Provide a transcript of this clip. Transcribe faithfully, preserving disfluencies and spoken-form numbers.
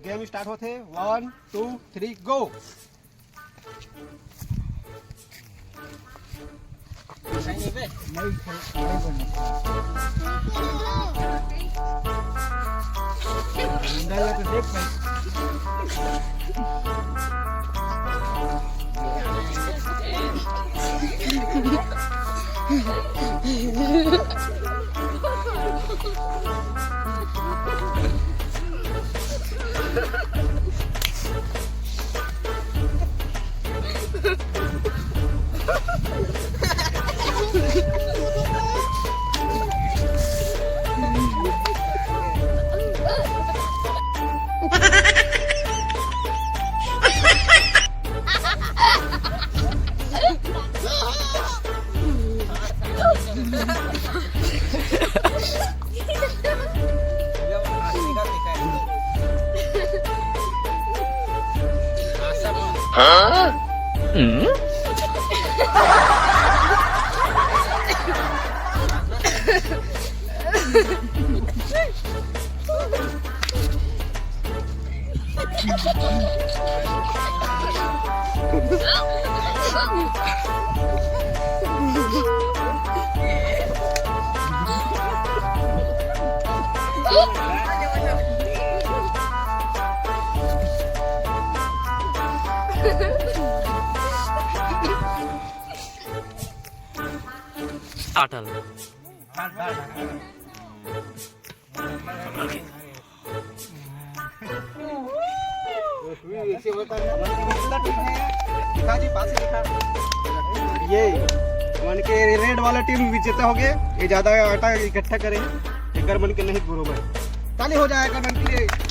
Game start होथे। वन, to, three, गो। अटल। ये मन के रेड वाला टीम विजेता हो गए। ये ज्यादा आटा इकट्ठा करे हैं, एकर मन के नहीं बरोबर। ताली हो जाएगा मन के लिए।